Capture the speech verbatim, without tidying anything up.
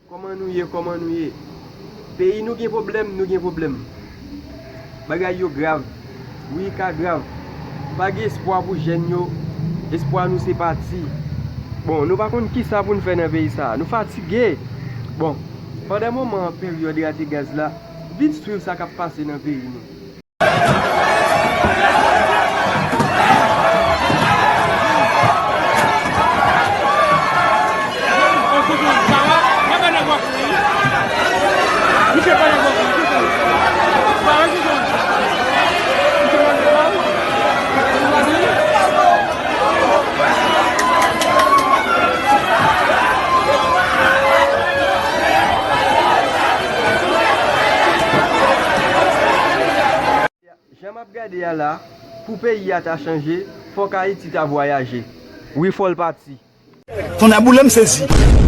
Kòman nou ye, kòman nou ye? Peyi nou gen pwoblèm, nou gen pwoblèm. Bagay yo grav. Wi, ka grav. Pa gen espwa pou jèn yo. Espwa nou se pati. Bon, nou pa konn kisa pou n fè nan peyi sa a. Nou fatige. Bon, pandan moman peryòd rate gaz la, vin swiv sa k ap pase nan peyi nou. Jan m ap gade a la, pou peyi a ta chanje, fòk Ayiti ta vwayaje. Wi, fò l pati. Tonnè boule m sezi.